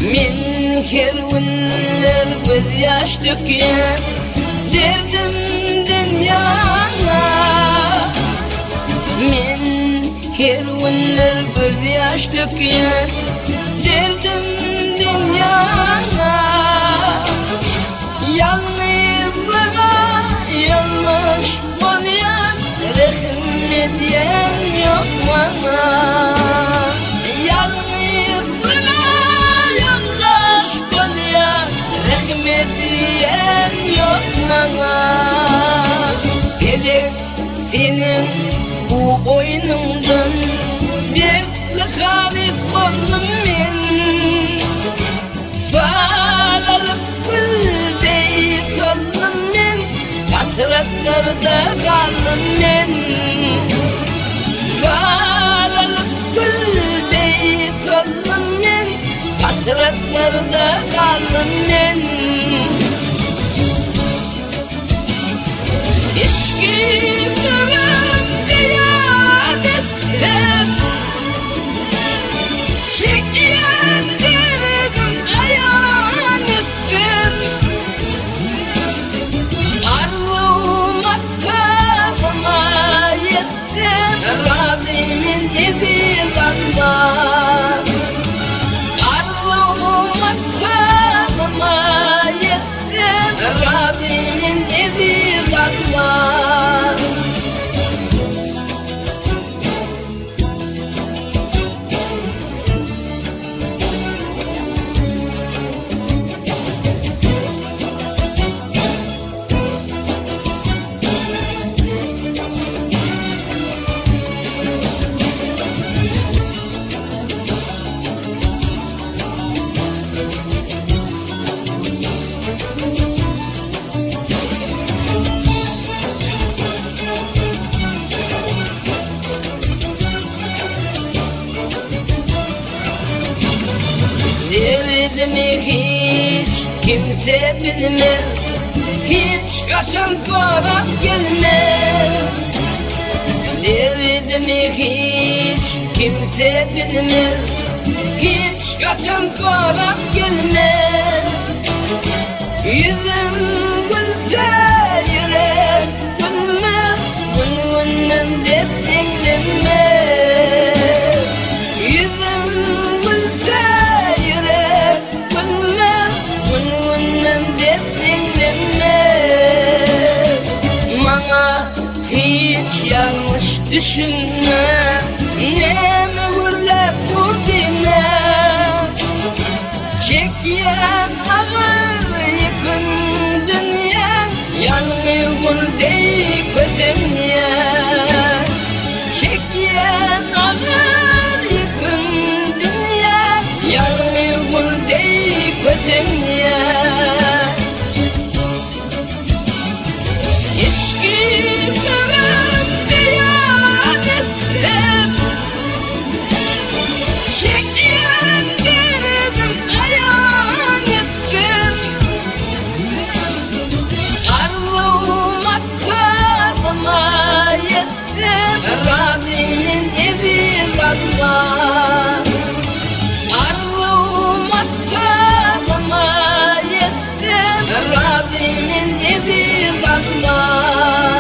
Men her günler gözýaş dökýän Derdimden ýaňa Men her günler gözýaş dökýän Derdimden ýaňa Ýalňyzlyga ýalňyş bolýan Rehim edýän ýok maňa Ýalňyzlyga ýoldaş bolýan Rehim edýän ýok maňa Pelek seniň bu oýnuňdan Dertli halyf boldum men Saralyp gül deý soldum men Hasratlarda galdym men Saralyp gül deý soldum men Hasratlarda galdym men Içki syrym beýan etdim Çekýän derdim aýan etdim Arzuw maksadyma ýetdim Razy men eziz Allah Arzuw maksadyma ýetdim Razy men eziz Allah. Derdimi hiç kimse bilmez Hiç kaçan sorap gelmez Derdimi hiç kimse bilmez Hiç kaçan sorap gelmez Ýüzüm gülse ýürek gülmez Gün-günden dert-deňlenmez Ýüzüm gülse ýürek gülmez Gün-günden dert-deňlenmez Maňa hiç ýalňyş düşünme Näme gürläp dur diýme Çekýän agyr ýükün dünýäň Ýalňyz gul deý kösenýän Çekýän agyr ýükün dünýäň Ýalňyz gul deý kösenýän Içki syrym beýan etsem Çekýän derdim aýan etsem Arzuw maksadyma ýetsem Razy men eziz Allah Arzuw maksadyma ýetsem Razy men eziz Allah.